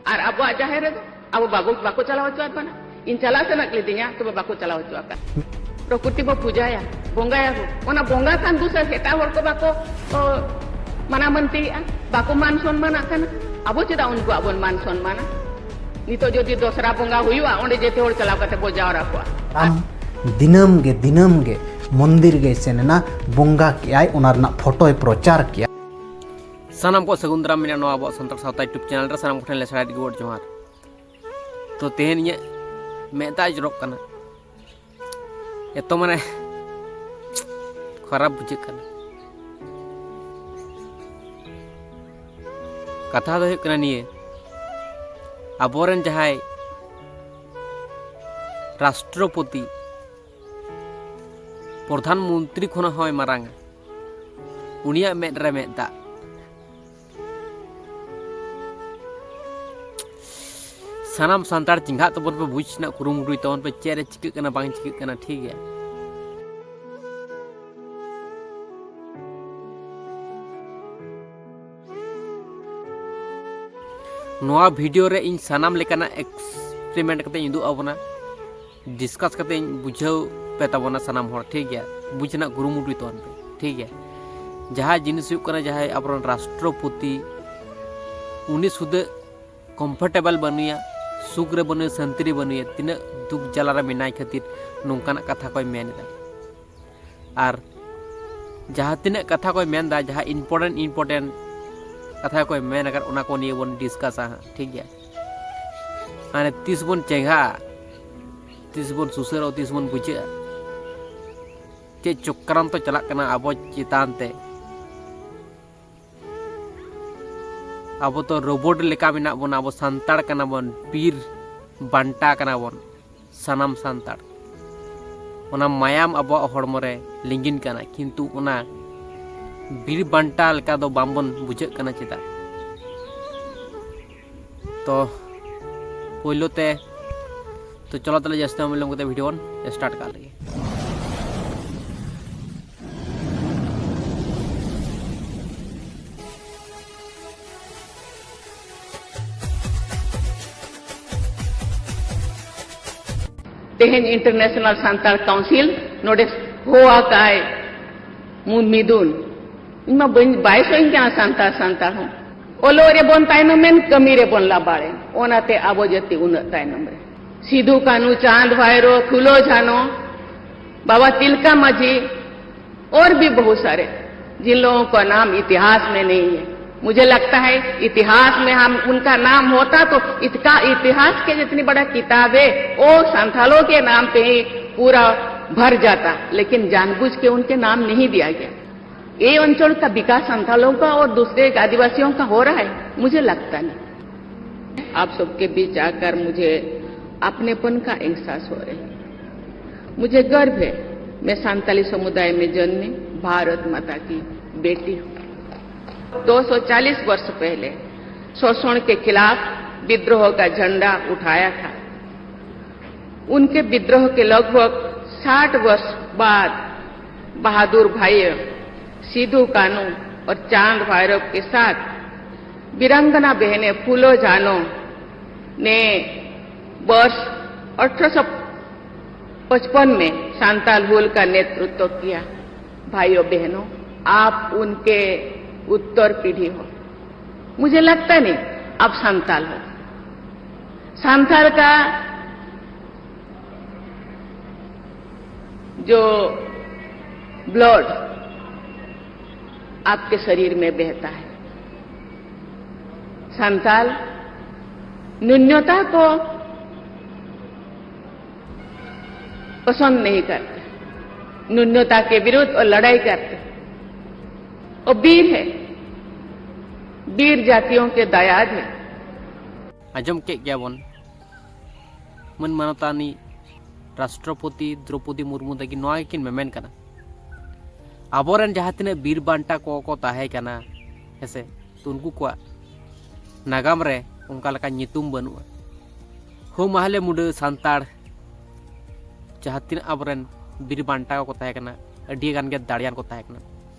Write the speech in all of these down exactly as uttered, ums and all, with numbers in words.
ᱟᱨ ᱟᱵᱚᱣᱟᱜ ᱡᱟᱦᱮᱨ ᱨᱮᱫᱚ ᱟᱵᱚ ᱵᱟᱵᱚ, ᱵᱟᱠᱚ ᱪᱟᱞᱟᱣ ᱦᱚᱪᱚᱣᱟᱜ ᱵᱚᱱᱟ᱾ ᱤᱧ ᱪᱟᱞᱟᱜ ᱥᱟᱱᱟ ᱞᱤᱫᱤᱧᱟ, ᱛᱚᱵᱮ ᱵᱟᱠᱚ ᱪᱟᱞᱟᱣ ᱦᱚᱪᱚ ᱟᱠᱟᱫ᱾ ᱯᱨᱚᱠᱨᱤᱛᱤ ᱵᱚ ᱯᱩᱡᱟᱭᱟ, ᱵᱚᱸᱜᱟᱭᱟᱵᱚ, ᱚᱱᱟ ᱵᱚᱸᱜᱟ ᱠᱷᱟᱱ ᱫᱩᱥᱟᱹ ᱮᱴᱟᱜ ᱦᱚᱲ ᱠᱚ ᱵᱟᱠᱚ, ᱚ, ᱢᱟᱱᱟ ᱢᱟᱹᱱᱛᱤᱭᱮᱜᱼᱟ, ᱵᱟᱠᱚ ᱢᱟᱱ ᱥᱚᱱᱢᱟᱱᱟᱜ ᱠᱟᱱᱟ᱾ ᱟᱵᱚ ᱪᱮᱫᱟᱜ ᱩᱱᱠᱩᱣᱟᱜ ᱵᱚᱱ ᱢᱟᱱ ᱥᱚᱱᱢᱟᱱᱟ? ᱱᱤᱛᱚᱜ ᱡᱩᱫᱤ ᱫᱚᱥᱨᱟ ᱵᱚᱸᱜᱟ ᱦᱩᱭᱩᱜᱼᱟ, ᱚᱸᱰᱮ ᱡᱮᱛᱮ ᱦᱚᱲ ᱪᱟᱞᱟᱣ ᱠᱟᱛᱮ ᱵᱚ ᱡᱟᱣᱨᱟ ᱠᱚᱜᱼᱟ᱾ ᱟᱢ ᱫᱤᱱᱟᱹᱢ ᱜᱮ, ᱫᱤᱱᱟᱹᱢ ᱜᱮ ᱢᱚᱱᱫᱤᱨ ᱜᱮᱭ ᱥᱮᱱ ᱮᱱᱟ, ᱵᱚᱸᱜᱟ ᱠᱮᱜᱼᱟᱭ, ᱚᱱᱟ ᱨᱮᱱᱟᱜ ᱯᱷᱳᱴᱳᱭ ᱯᱨᱚᱪᱟᱨ ᱠᱮᱜᱼᱟ᱾ ᱥᱟᱱᱟᱢ ᱠᱚ ᱥᱟᱹᱜᱩᱱ ᱫᱟᱨᱟᱢ ᱢᱮᱱᱟᱜᱼᱟ ᱱᱚᱣᱟ ᱟᱵᱚᱣᱟᱜ ᱥᱟᱱᱛᱟᱲ ᱥᱟᱶᱛᱟ YouTube ᱪᱮᱱᱮᱞ ᱨᱮ᱾ ᱥᱟᱱᱟᱢ ᱠᱚᱴᱷᱮᱱ ᱞᱮᱥᱲᱟ ᱟᱹᱰᱤ ᱜᱚᱰ ᱡᱚᱦᱟᱨ᱾ ᱛᱚ, ᱛᱮᱦᱮᱧ ᱤᱧᱟᱹᱜ ᱢᱮᱫ ᱫᱟᱜ ᱡᱚᱨᱚᱜ ᱠᱟᱱᱟ, ᱮᱛᱚ ᱢᱟᱱᱮ ᱠᱷᱟᱨᱟᱯ ᱵᱩᱡᱷᱟᱹᱜ ᱠᱟᱱᱟ᱾ ᱠᱟᱛᱷᱟ ᱫᱚ ᱦᱩᱭᱩᱜ ᱠᱟᱱᱟ ᱱᱤᱭᱟᱹ, ᱟᱵᱚᱨᱮᱱ ᱡᱟᱦᱟᱸᱭ ᱨᱟᱥᱴᱨᱚᱯᱚᱛᱤ, ᱯᱨᱚᱫᱷᱟᱱ ᱢᱚᱱᱛᱨᱤ ᱠᱷᱚᱱᱟᱜ ᱦᱚᱸᱭ ᱢᱟᱨᱟᱝᱟ, ᱩᱱᱤᱭᱟᱜ ᱢᱮᱫ ᱨᱮ ᱢᱮᱫ ᱫᱟᱜ᱾ ᱥᱟᱱᱟᱢ ᱥᱟᱱᱛᱟᱲ ᱪᱮᱸᱜᱷᱟᱜ ᱛᱟᱵᱚᱱ ᱯᱮ, ᱵᱩᱡᱽ ᱨᱮᱱᱟᱜ ᱠᱩᱨᱩᱢᱩᱴᱩᱭ ᱛᱟᱵᱚᱱ ᱯᱮ, ᱪᱮᱫ ᱨᱮ ᱪᱤᱠᱟᱹᱜ ᱠᱟᱱᱟ ᱵᱟᱝ ᱪᱤᱠᱟᱹᱜ ᱠᱟᱱᱟ, ᱴᱷᱤᱠ ᱜᱮᱭᱟ? ᱱᱚᱣᱟ ᱵᱷᱤᱰᱤᱭᱳ ᱨᱮ ᱤᱧ ᱥᱟᱱᱟᱢ ᱞᱮᱠᱟᱱᱟᱜ ᱮᱠᱥᱯᱮᱨᱤᱢᱮᱱᱴ ᱠᱟᱛᱮ ᱤᱧ ᱩᱫᱩᱜ ᱟᱵᱚᱱᱟ, ᱰᱤᱥᱠᱟᱥ ᱠᱟᱛᱮ ᱤᱧ ᱵᱩᱡᱷᱟᱹᱣ ᱯᱮ ᱛᱟᱵᱚᱱᱟ ᱥᱟᱱᱟᱢ ᱦᱚᱲ, ᱴᱷᱤᱠ ᱜᱮᱭᱟ? ᱵᱩᱡᱽ ᱨᱮᱱᱟᱜ ᱠᱩᱨᱩᱢᱩᱴᱩᱭ ᱛᱟᱵᱚᱱ ᱯᱮ, ᱴᱷᱤᱠ ᱜᱮᱭᱟ? ᱡᱟᱦᱟᱸ ᱡᱤᱱᱤᱥ ᱦᱩᱭᱩᱜ ᱠᱟᱱᱟ, ᱡᱟᱦᱟᱸᱭ ᱟᱵᱚᱨᱮᱱ ᱨᱟᱥᱴᱨᱚᱯᱚᱛᱤ, ᱩᱱᱤ ᱥᱩᱫᱷᱟᱹ ᱠᱚᱢᱯᱷᱚᱨᱴᱮᱵᱚᱞ ᱵᱟᱹᱱᱩᱭᱟ, ᱥᱩᱠ ᱨᱮ ᱵᱟᱹᱱᱩᱭᱟ, ᱥᱟᱹᱱᱛᱤ ᱨᱮ ᱵᱟᱹᱱᱩᱭᱟ, ᱛᱤᱱᱟᱹᱜ ᱫᱩᱠ ᱡᱟᱞᱟ ᱨᱮ ᱢᱮᱱᱟᱭ ᱠᱷᱟᱹᱛᱤᱨ ᱱᱚᱝᱠᱟᱱᱟᱜ ᱠᱟᱛᱷᱟ ᱠᱚᱭ ᱢᱮᱱ ᱮᱫᱟ᱾ ᱟᱨ ᱡᱟᱦᱟᱸ ᱛᱤᱱᱟᱹᱜ ᱠᱟᱛᱷᱟ ᱠᱚᱭ ᱢᱮᱱᱫᱟ, ᱡᱟᱦᱟᱸ important important ᱠᱟᱛᱷᱟ ᱠᱚᱭ ᱢᱮᱱ ᱟᱠᱟᱫ, ᱚᱱᱟ ᱠᱚ ᱱᱤᱭᱮ ᱵᱚᱱ ᱰᱤᱥᱠᱟᱥᱟ ᱦᱟᱸᱜ, ᱴᱷᱤᱠ ᱜᱮᱭᱟ? ᱢᱟᱱᱮ ᱛᱤᱥ ᱵᱚᱱ ᱪᱮᱸᱜᱷᱟᱜᱼᱟ, ᱛᱤᱥ ᱵᱚᱱ ᱥᱩᱥᱟᱹᱨᱚᱜᱼᱟ, ᱛᱤᱥ ᱵᱚᱱ ᱵᱩᱡᱷᱟᱹᱜᱼᱟ, ᱪᱮᱫ ᱪᱚᱠᱨᱟᱱᱛᱚ ᱪᱟᱞᱟᱜ ᱠᱟᱱᱟ ᱟᱵᱚ ᱪᱮᱛᱟᱱ ᱛᱮ᱾ ᱟᱵᱚ ᱫᱚ ᱨᱳᱵᱳᱴ ᱞᱮᱠᱟ ᱢᱮᱱᱟᱜ ᱵᱚᱱᱟ, ᱟᱵᱚ ᱥᱟᱱᱛᱟᱲ ᱠᱟᱱᱟ ᱵᱚᱱ, ᱵᱤᱨ ᱵᱟᱱᱴᱟ ᱠᱟᱱᱟ ᱵᱚᱱ ᱥᱟᱱᱟᱢ ᱥᱟᱱᱛᱟᱲ᱾ ᱚᱱᱟ ᱢᱟᱭᱟᱢ ᱟᱵᱚᱣᱟᱜ ᱦᱚᱲᱢᱚ ᱨᱮ ᱞᱤᱸᱜᱤᱱ ᱠᱟᱱᱟ, ᱠᱤᱱᱛᱩ ᱚᱱᱟ ᱵᱤᱨ ᱵᱟᱱᱴᱟ ᱞᱮᱠᱟ ᱫᱚ ᱵᱟᱝᱵᱚᱱ ᱵᱩᱡᱷᱟᱹᱜ ᱠᱟᱱᱟ ᱪᱮᱫᱟᱜ? ᱛᱚ ᱯᱳᱭᱞᱳ ᱛᱮ, ᱛᱚ ᱪᱚᱞᱚ ᱛᱟᱦᱞᱮ ᱡᱟᱹᱥᱛᱤ ᱵᱟᱝ ᱵᱤᱞᱚᱢ ᱠᱟᱛᱮ ᱵᱷᱤᱰᱤᱭᱳ ᱵᱚᱱ ᱥᱴᱟᱨᱴ ᱠᱟᱜ ᱞᱮᱜᱮ᱾ ᱛᱮᱦᱮᱧ ᱤᱱᱴᱟᱨᱱᱮᱥᱱᱟᱞ ᱥᱟᱱᱛᱟᱲ ᱠᱟᱣᱩᱱᱥᱤᱞ ᱱᱚᱰᱮ ᱦᱚᱦᱚ ᱟᱠᱟᱫᱼᱟᱭ ᱢᱩ-, ᱢᱤᱫᱩᱱ᱾ ᱤᱧ ᱢᱟ ᱵᱟᱹᱧ, ᱵᱟᱭ ᱥᱚᱧ ᱠᱟᱱᱟ ᱥᱟᱱᱛᱟᱲ, ᱥᱟᱱᱛᱟᱲ ᱦᱚᱸ᱾ ᱚᱞᱚᱜ ᱨᱮᱵᱚᱱ ᱛᱟᱭᱱᱚᱢᱮᱱ, ᱠᱟᱹᱢᱤ ᱨᱮᱵᱚᱱ ᱞᱟᱵᱟᱲᱮᱱ, ᱚᱱᱟᱛᱮ ᱟᱵᱚ ᱡᱟᱹᱛᱤ ᱩᱱᱟᱹᱜ ᱛᱟᱭᱱᱚᱢ ᱨᱮ᱾ ᱥᱤᱫᱷᱩ, ᱠᱟᱹᱱᱦᱩ, ᱪᱟᱸᱫᱽ, ᱵᱷᱟᱭᱨᱳ, ᱯᱷᱩᱞᱳ, ᱡᱷᱟᱱᱳ, ᱵᱟᱵᱟ ᱛᱤᱞᱠᱟ ᱢᱟᱹᱡᱷᱤ, ᱚᱨ ᱵᱷᱤ ᱵᱚᱦᱩᱛ ᱥᱟᱨᱮ, ᱡᱤᱱ ᱞᱳᱜᱳ ᱠᱟ ᱱᱟᱢ ᱤᱛᱤᱦᱟᱥ ᱢᱮ ᱱᱦᱤ ᱦᱮ᱾ मुझे लगता है इतिहास में हम उनका नाम होता तो इतका इतिहास के जितनी बड़ा किताबें, वो संथालों के नाम पे ही पूरा भर जाता, लेकिन जानबूझ के उनके नाम नहीं दिया गया। ये अंचल का विकास संथालों का और दूसरे आदिवासियों का हो रहा है, मुझे लगता नहीं। आप सबके बीच आकर मुझे अपनेपन का एहसास हो रहा है। मुझे गर्व है, मैं संथाली समुदाय में जन्मी भारत माता की बेटी हूँ। दो सौ चालीस वर्ष पहले शोषण के खिलाफ विद्रोह का झंडा उठाया था। उनके विद्रोह के लगभग साठ वर्ष बाद बहादुर भाई सिद्धू कानू और चांद भैरव के साथ वीरांगना बहनें फूलो झानो ने वर्ष अठारह सौ पचपन में सांताल हुल का नेतृत्व किया। भाइयों बहनों, आप उनके उत्तर पीढ़ी हो। मुझे लगता नहीं आप सांताल हो। सांताल का जो ब्लड आपके शरीर में बहता है, सांताल न्यूनता को पसंद नहीं करते, न्यूनता के विरुद्ध और लड़ाई करते। वो वीर है, वीर जातियों के दायाद है। ᱟᱸᱡᱚᱢ ᱠᱮᱫ ᱜᱮᱭᱟ ᱵᱚᱱ, ᱢᱟᱹᱱ ᱢᱟᱱᱚᱛᱟᱱᱤ ᱨᱟᱥᱴᱨᱚᱯᱚᱛᱤ ᱫᱨᱚᱯᱚᱫᱤ ᱢᱩᱨᱢᱩ ᱛᱟᱹᱠᱤᱱ ᱱᱚᱣᱟ ᱜᱮᱠᱤᱱ ᱢᱮᱢᱮᱱ ᱠᱟᱱᱟ, ᱟᱵᱚᱨᱮᱱ ᱡᱟᱦᱟᱸ ᱛᱤᱱᱟᱹᱜ ᱵᱤᱨ ᱵᱟᱱᱴᱟ ᱠᱚ ᱠᱚ ᱛᱟᱦᱮᱸ ᱠᱟᱱᱟ, ᱦᱮᱸᱥᱮ, ᱛᱚ ᱩᱱᱠᱩ ᱠᱚᱣᱟᱜ ᱱᱟᱜᱟᱢ ᱨᱮ ᱚᱱᱠᱟ ᱞᱮᱠᱟ ᱧᱩᱛᱩᱢ ᱵᱟᱹᱱᱩᱜᱼᱟ᱾ ᱦᱳ ᱢᱟᱦᱞᱮ ᱢᱩᱰᱟᱹ ᱥᱟᱱᱛᱟᱲ ᱡᱟᱦᱟᱸ ᱛᱤᱱᱟᱹᱜ ᱟᱵᱚᱨᱮᱱ ᱵᱤᱨ ᱵᱟᱱᱴᱟ ᱠᱚ ᱛᱟᱦᱮᱸ ᱠᱟᱱᱟ, ᱟᱹᱰᱤ ᱜᱟᱱ ᱜᱮ ᱫᱟᱲᱮᱭᱟᱱ ᱠᱚ ᱛᱟᱦᱮᱸ ᱠᱟᱱᱟ,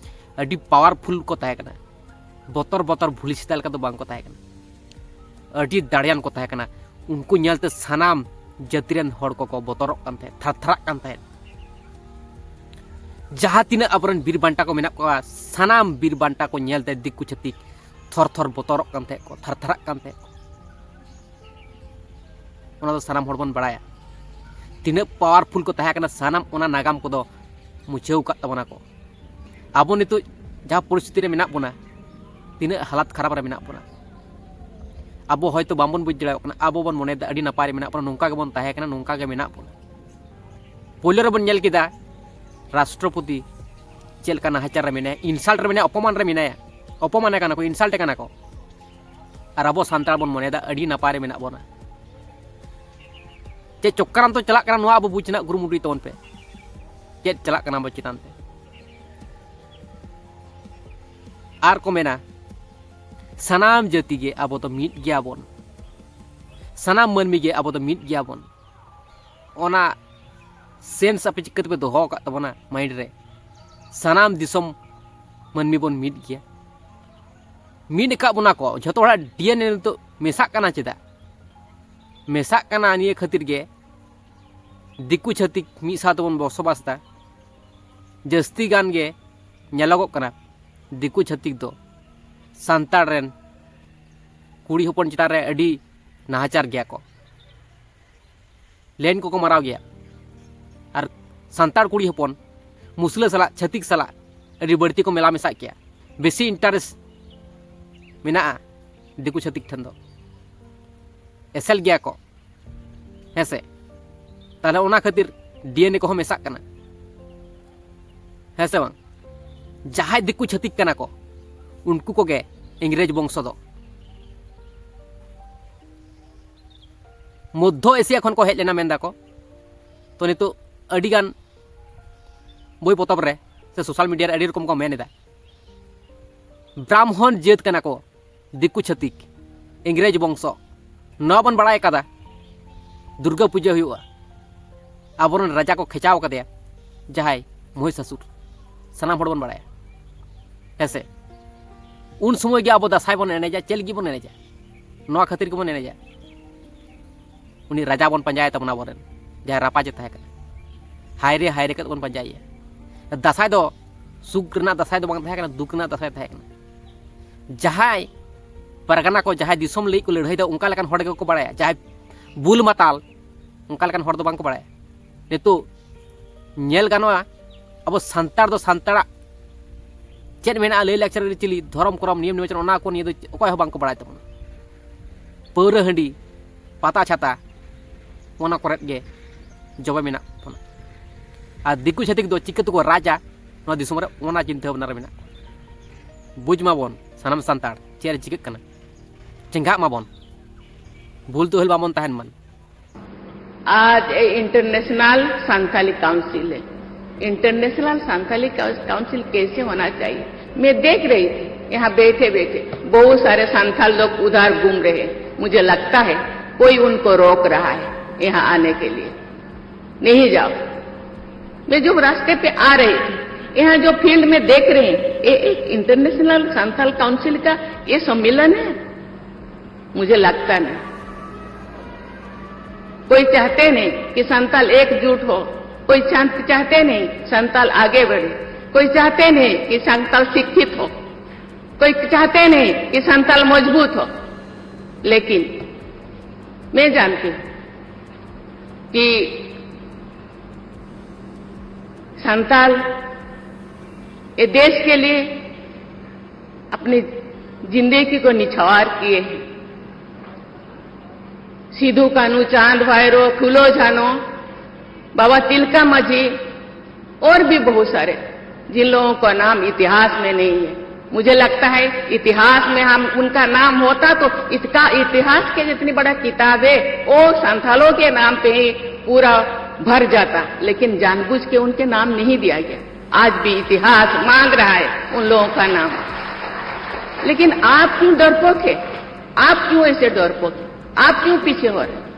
ᱟᱹᱰᱤ ᱯᱟᱣᱟᱨᱯᱷᱩᱞ ᱠᱚ ᱛᱟᱦᱮᱸ ᱠᱟᱱᱟ, ᱵᱚᱛᱚᱨ ᱵᱚᱛᱚᱨ ᱵᱷᱩᱞᱤ ᱥᱮᱛᱟ ᱞᱮᱠᱟ ᱫᱚ ᱵᱟᱝ ᱠᱚ ᱛᱟᱦᱮᱸ ᱠᱟᱱᱟ, ᱟᱹᱰᱤ ᱫᱟᱲᱮᱭᱟᱱ ᱠᱚ ᱛᱟᱦᱮᱸ ᱠᱟᱱᱟ᱾ ᱩᱱᱠᱩ ᱧᱮᱞᱛᱮ ᱥᱟᱱᱟᱢ ᱡᱟᱹᱛᱤ ᱨᱮᱱ ᱦᱚᱲ ᱠᱚᱠᱚ ᱵᱚᱛᱚᱨᱚᱜ ᱠᱟᱱ ᱛᱟᱦᱮᱸᱫ, ᱛᱷᱟᱨ ᱛᱷᱟᱨᱟᱜ ᱠᱟᱱ ᱛᱟᱦᱮᱸᱫ᱾ ᱡᱟᱦᱟᱸ ᱛᱤᱱᱟᱹᱜ ᱟᱵᱚᱨᱮᱱ ᱵᱤᱨ ᱵᱟᱱᱴᱟ ᱠᱚ ᱢᱮᱱᱟᱜ ᱠᱚᱣᱟ, ᱥᱟᱱᱟᱢ ᱵᱤᱨ ᱵᱟᱱᱴᱟ ᱠᱚ ᱧᱮᱞᱛᱮ ᱫᱤᱠᱩ ᱪᱷᱟᱹᱛᱤᱠ ᱛᱷᱚᱨ ᱛᱷᱚᱨ ᱵᱚᱛᱚᱨᱚᱜ ᱠᱟᱱ ᱛᱟᱦᱮᱸᱫ ᱠᱚ, ᱛᱷᱟᱨ ᱛᱷᱟᱨᱟᱜ ᱠᱟᱱ ᱛᱟᱦᱮᱸᱫ ᱠᱚ᱾ ᱚᱱᱟ ᱫᱚ ᱥᱟᱱᱟᱢ ᱦᱚᱲ ᱵᱚᱱ ᱵᱟᱲᱟᱭᱟ᱾ ᱛᱤᱱᱟᱹᱜ powerful ᱠᱚ ᱛᱟᱦᱮᱸ ᱠᱟᱱᱟ, ᱥᱟᱱᱟᱢ ᱚᱱᱟ ᱱᱟᱜᱟᱢ ᱠᱚᱫᱚ ᱢᱩᱪᱷᱟᱹᱣ ᱟᱠᱟᱫ ᱛᱟᱵᱚᱱᱟ ᱠᱚ᱾ ᱟᱵᱚ ᱱᱤᱛᱚᱜ ᱡᱟᱦᱟᱸ ᱯᱚᱨᱤᱥᱛᱷᱤᱛᱤ ᱨᱮ ᱢᱮᱱᱟᱜ ᱵᱚᱱᱟ, ᱛᱤᱱᱟᱹᱜ ᱦᱟᱞᱟᱛ ᱠᱷᱟᱨᱟᱯ ᱨᱮ ᱢᱮᱱᱟᱜ ᱵᱚᱱᱟ, ᱟᱵᱚ ᱦᱚᱭᱛᱳ ᱵᱟᱝᱵᱚᱱ ᱵᱩᱡᱽ ᱫᱟᱲᱮᱭᱟᱜ ᱠᱟᱱᱟ᱾ ᱟᱵᱚ ᱵᱚᱱ ᱢᱚᱱᱮᱭᱮᱫᱟ ᱟᱹᱰᱤ ᱱᱟᱯᱟᱭ ᱨᱮ ᱢᱮᱱᱟᱜ ᱵᱚᱱᱟ, ᱱᱚᱝᱠᱟ ᱜᱮᱵᱚᱱ ᱛᱟᱦᱮᱸ ᱠᱟᱱᱟ, ᱱᱚᱝᱠᱟ ᱜᱮ ᱢᱮᱱᱟᱜ ᱵᱚᱱᱟ᱾ ᱯᱳᱭᱞᱳ ᱨᱮᱵᱚᱱ ᱧᱮᱞ ᱠᱮᱫᱟ ᱨᱟᱥᱴᱨᱚᱯᱚᱛᱤ ᱪᱮᱫ ᱞᱮᱠᱟ ᱱᱟᱦᱟᱪᱟᱨ ᱨᱮ ᱢᱮᱱᱟᱭᱟ, insult ᱨᱮ ᱢᱮᱱᱟᱭᱟ, ᱚᱯᱚᱢᱟᱱ ᱨᱮ ᱢᱮᱱᱟᱭᱟ, ᱚᱯᱚᱢᱟᱱᱮ ᱠᱟᱱᱟ ᱠᱚ, insult ᱮ ᱠᱟᱱᱟ ᱠᱚ᱾ ᱟᱨ ᱟᱵᱚ ᱥᱟᱱᱛᱟᱲ ᱵᱚᱱ ᱢᱚᱱᱮᱭᱮᱫᱟ ᱟᱹᱰᱤ ᱱᱟᱯᱟᱭ ᱨᱮ ᱢᱮᱱᱟᱜ ᱵᱚᱱᱟ᱾ ᱪᱮᱫ ᱪᱚᱠᱨᱟᱱᱛᱚ ᱪᱟᱞᱟᱜ ᱠᱟᱱᱟ, ᱱᱚᱣᱟ ᱟᱵᱚ ᱵᱩᱡᱽ ᱨᱮᱱᱟᱜ ᱠᱩᱨᱩᱢᱩᱴᱩᱭ ᱛᱟᱵᱚᱱ ᱯᱮ᱾ ᱪᱮᱫ ᱪᱟᱞᱟᱜ ᱠᱟᱱᱟ ᱟᱵᱚ ᱪᱮᱛᱟᱱ ᱛᱮ? ᱟᱨ ᱠᱚ ᱢᱮᱱᱟ, ᱥᱟᱱᱟᱢ ᱡᱟᱹᱛᱤ ᱜᱮ ᱟᱵᱚ ᱫᱚ ᱢᱤᱫ ᱜᱮᱭᱟ ᱵᱚᱱ, ᱥᱟᱱᱟᱢ ᱢᱟᱹᱱᱢᱤ ᱜᱮ ᱟᱵᱚ ᱫᱚ ᱢᱤᱫ ᱜᱮᱭᱟ ᱵᱚᱱ᱾ ᱚᱱᱟ sense ᱟᱯᱮ ᱪᱤᱠᱟᱹ ᱛᱮᱯᱮ ᱫᱚᱦᱚ ᱟᱠᱟᱫ ᱛᱟᱵᱚᱱᱟ mind ᱨᱮ? ᱥᱟᱱᱟᱢ ᱫᱤᱥᱚᱢ ᱢᱟᱹᱱᱢᱤ ᱵᱚᱱ ᱢᱤᱫ ᱜᱮᱭᱟ᱾ ᱢᱤᱫ ᱟᱠᱟᱫ ᱵᱚᱱᱟ ᱠᱚ, ᱡᱷᱚᱛᱚ ᱦᱚᱲᱟᱜ DNA ᱱᱤᱛᱚᱜ ᱢᱮᱥᱟᱜ ᱠᱟᱱᱟ᱾ ᱪᱮᱫᱟᱜ ᱢᱮᱥᱟᱜ ᱠᱟᱱᱟ? ᱱᱤᱭᱟᱹ ᱠᱷᱟᱹᱛᱤᱨ ᱜᱮ ᱫᱤᱠᱩ ᱪᱷᱟᱹᱛᱤᱠ ᱢᱤᱫ ᱥᱟᱶ ᱛᱮᱵᱚᱱ ᱵᱚᱥᱚᱵᱟᱥ ᱮᱫᱟ᱾ ᱡᱟᱹᱥᱛᱤ ᱜᱟᱱ ᱜᱮ ᱧᱮᱞᱚᱜᱚᱜ ᱠᱟᱱᱟ, ᱫᱤᱠᱩ ᱪᱷᱟᱹᱛᱤᱠ ᱫᱚ ᱥᱟᱱᱛᱟᱲ ᱨᱮᱱ ᱠᱩᱲᱤ ᱦᱚᱯᱚᱱ ᱪᱮᱛᱟᱱ ᱨᱮ ᱟᱹᱰᱤ ᱱᱟᱦᱟᱪᱟᱨ ᱜᱮᱭᱟ ᱠᱚ, ᱞᱮᱱ ᱠᱚᱠᱚ ᱢᱟᱨᱟᱣ ᱜᱮᱭᱟ᱾ ᱟᱨ ᱥᱟᱱᱛᱟᱲ ᱠᱩᱲᱤ ᱦᱚᱯᱚᱱ ᱢᱩᱥᱞᱟᱹ ᱥᱟᱞᱟᱜ, ᱪᱷᱟᱹᱛᱤᱠ ᱥᱟᱞᱟᱜ ᱟᱹᱰᱤ ᱵᱟᱹᱲᱛᱤ ᱠᱚ ᱢᱮᱞᱟ ᱢᱮᱥᱟᱜ ᱜᱮᱭᱟ, ᱵᱮᱥᱤ interest ᱢᱮᱱᱟᱜᱼᱟ ᱫᱤᱠᱩ ᱪᱷᱟᱹᱛᱤᱠ ᱴᱷᱮᱱ ᱫᱚ᱾ ᱮᱥᱮᱞ ᱜᱮᱭᱟ ᱠᱚ, ᱦᱮᱸ ᱥᱮ? ᱛᱟᱦᱞᱮ ᱚᱱᱟ ᱠᱷᱟᱹᱛᱤᱨ DNA ᱠᱚᱦᱚᱸ ᱢᱮᱥᱟᱜ ᱠᱟᱱᱟ, ᱦᱮᱸ ᱥᱮ ᱵᱟᱝ? ᱡᱟᱦᱟᱸᱭ ᱫᱤᱠᱩ ᱪᱷᱟᱹᱛᱤᱠ ᱠᱟᱱᱟ ᱠᱚ, ᱩᱱᱠᱩ ᱠᱚᱜᱮ ᱤᱝᱨᱮᱡᱽ ᱵᱚᱝᱥᱚ ᱫᱚ᱾ ᱢᱚᱫᱽᱫᱷᱚ ᱮᱥᱤᱭᱟ ᱠᱷᱚᱱ ᱠᱚ ᱦᱮᱡ ᱞᱮᱱᱟ ᱢᱮᱱ ᱫᱟᱠᱚ᱾ ᱛᱚ, ᱱᱤᱛᱚᱜ ᱟᱹᱰᱤᱜᱟᱱ ᱵᱳᱭ ᱯᱚᱛᱚᱵ ᱨᱮ ᱥᱮ social media ᱨᱮ ᱟᱹᱰᱤ ᱨᱚᱠᱚᱢ ᱠᱚ ᱢᱮᱱ ᱮᱫᱟ, ᱵᱨᱟᱦᱢᱚᱱ ᱡᱟᱹᱛ ᱠᱟᱱᱟ ᱠᱚ ᱫᱤᱠᱩ ᱪᱷᱟᱹᱛᱤᱠ, ᱤᱝᱨᱮᱡᱽ ᱵᱚᱝᱥᱚ᱾ ᱱᱚᱣᱟ ᱵᱚᱱ ᱵᱟᱲᱟᱭ ᱠᱟᱫᱟ, ᱫᱩᱨᱜᱟᱹ ᱯᱩᱡᱟᱹ ᱦᱩᱭᱩᱜᱼᱟ, ᱟᱵᱚᱨᱮᱱ ᱨᱟᱡᱟ ᱠᱚ ᱠᱷᱮᱪᱟᱣ ᱠᱟᱫᱮᱭᱟ, ᱡᱟᱦᱟᱸᱭ ᱢᱚᱦᱤᱥᱟᱥᱩᱨ, ᱥᱟᱱᱟᱢ ᱦᱚᱲ ᱵᱚᱱ ᱵᱟᱲᱟᱭᱟ, ᱦᱮᱸ ᱥᱮ? ᱩᱱ ᱥᱚᱢᱚᱭ ᱜᱮ ᱟᱵᱚ ᱫᱟᱸᱥᱟᱭ ᱵᱚᱱ ᱮᱱᱮᱡᱟ᱾ ᱪᱮᱫ ᱞᱟᱹᱜᱤᱫ ᱵᱚᱱ ᱮᱱᱮᱡᱟ? ᱱᱚᱣᱟ ᱠᱷᱟᱹᱛᱤᱨ ᱜᱮᱵᱚᱱ ᱮᱱᱮᱡᱟ᱾ ᱩᱱᱤ ᱨᱟᱡᱟ ᱵᱚᱱ ᱯᱟᱸᱡᱟᱭ ᱛᱟᱵᱚᱱᱟ ᱟᱵᱚᱨᱮᱱ, ᱡᱟᱦᱟᱸᱭ ᱨᱟᱯᱟᱡᱮ ᱛᱟᱦᱮᱸ ᱠᱟᱱᱟ᱾ ᱦᱟᱭᱨᱮ ᱦᱟᱭᱨᱮ ᱠᱟᱛᱮ ᱵᱚᱱ ᱯᱟᱸᱡᱟᱭᱮᱭᱟ᱾ ᱫᱟᱸᱥᱟᱭ ᱫᱚ ᱥᱩᱠ ᱨᱮᱱᱟᱜ ᱫᱟᱸᱥᱟᱭ ᱫᱚ ᱵᱟᱝ ᱛᱟᱦᱮᱸ ᱠᱟᱱᱟ, ᱫᱩᱠ ᱨᱮᱱᱟᱜ ᱫᱟᱸᱥᱟᱭ ᱛᱟᱦᱮᱸ ᱠᱟᱱᱟ᱾ ᱡᱟᱦᱟᱸᱭ ᱯᱟᱨᱜᱟᱱᱟ ᱠᱚ, ᱡᱟᱦᱟᱸᱭ ᱫᱤᱥᱚᱢ ᱞᱟᱹᱜᱤᱫ ᱠᱚ ᱞᱟᱹᱲᱦᱟᱹᱭ ᱫᱟ, ᱚᱱᱠᱟ ᱞᱮᱠᱟᱱ ᱦᱚᱲ ᱜᱮᱠᱚ ᱵᱟᱲᱟᱭᱟ᱾ ᱡᱟᱦᱟᱸᱭ ᱵᱩᱞ ᱢᱟᱛᱟᱞ, ᱚᱱᱠᱟ ᱞᱮᱠᱟᱱ ᱦᱚᱲ ᱫᱚ ᱵᱟᱝ ᱠᱚ ᱵᱟᱲᱟᱭᱟ᱾ ᱱᱤᱛᱚᱜ ᱧᱮᱞ ᱜᱟᱱᱚᱜᱼᱟ, ᱟᱵᱚ ᱥᱟᱱᱛᱟᱲ ᱫᱚ ᱥᱟᱱᱛᱟᱲᱟᱜ ᱪᱮᱫ ᱢᱮᱱᱟᱜᱼᱟ, ᱞᱟᱹᱭ ᱞᱟᱠᱪᱟᱨ, ᱟᱹᱨᱤᱪᱟᱹᱞᱤ, ᱫᱷᱚᱨᱚᱢ ᱠᱚᱨᱚᱢ, ᱱᱤᱭᱚᱢ ᱱᱤᱢᱚᱪᱚᱱ, ᱚᱱᱟ ᱠᱚ ᱱᱤᱭᱮ ᱫᱚ ᱚᱠᱚᱭ ᱦᱚᱸ ᱵᱟᱝ ᱠᱚ ᱵᱟᱲᱟᱭ ᱛᱟᱵᱚᱱᱟ᱾ ᱯᱟᱹᱣᱨᱟᱹ ᱦᱟᱺᱰᱤ, ᱯᱟᱛᱟ ᱪᱷᱟᱛᱟ, ᱚᱱᱟ ᱠᱚᱨᱮᱫ ᱜᱮ ᱡᱚᱵᱮ ᱢᱮᱱᱟᱜ ᱵᱚᱱᱟ᱾ ᱟᱨ ᱫᱤᱠᱩ ᱪᱷᱟᱹᱛᱤᱠ ᱫᱚ ᱪᱤᱠᱟᱹ ᱛᱮᱠᱚ ᱨᱟᱡᱟ ᱱᱚᱣᱟ ᱫᱤᱥᱚᱢ ᱨᱮ, ᱚᱱᱟ ᱪᱤᱱᱛᱟᱹ ᱵᱷᱟᱵᱽᱱᱟ ᱨᱮ ᱢᱮᱱᱟᱜ ᱠᱚᱣᱟ᱾ ᱵᱩᱡᱽ ᱢᱟᱵᱚᱱ ᱥᱟᱱᱟᱢ ᱥᱟᱱᱛᱟᱲ ᱪᱮᱫ ᱨᱮ ᱪᱤᱠᱟᱹᱜ ᱠᱟᱱᱟ, ᱪᱮᱸᱜᱷᱟᱜ ᱢᱟᱵᱚᱱ, ᱵᱷᱩᱞ ᱛᱩᱦᱟᱹᱞ ᱵᱟᱵᱚᱱ ᱛᱟᱦᱮᱱ ᱢᱟ᱾ आज ये इंटरनेशनल संथाली काउंसिल है। इंटरनेशनल संथाली काउ-, काउंसिल कैसे होना चाहिए, मैं देख रही थी यहाँ बैठे बैठे बहुत सारे संथाल लोग उधर घूम रहे हैं। मुझे लगता है कोई उनको रोक रहा है यहाँ आने के लिए। नहीं जाओ। मैं जो रास्ते पे आ रही थी, यहाँ जो फील्ड में देख रहे हैं, ये एक इंटरनेशनल संथाल काउंसिल का ये सम्मेलन है। मुझे लगता नहीं। कोई चाहते नहीं कि संताल एकजुट हो, कोई चाह-, चाहते नहीं संताल आगे बढ़े, कोई चाहते नहीं कि संताल शिक्षित हो, कोई चाहते नहीं कि संताल मजबूत हो। लेकिन मैं जानती हूँ कि संताल ये देश के लिए अपनी जिंदगी को निछावर किए हैं। सिद्धू कानू, चांद भैरो, फूलो झानो, बाबा तिलका माझी और भी बहुत सारे, जिन लोगों का नाम इतिहास में नहीं है। मुझे लगता है इतिहास में हम उनका नाम होता तो इसका इतिहास के जितनी बड़ा किताब है वो संथालों के नाम पे ही पूरा भर जाता, लेकिन जानबूझ के उनके नाम नहीं दिया गया। आज भी इतिहास मांग रहा है उन लोगों का नाम। लेकिन आप क्यों डरपोक है? आप क्यों ऐसे डरपोक है? आप क्यों पीछे हो रहे हैं?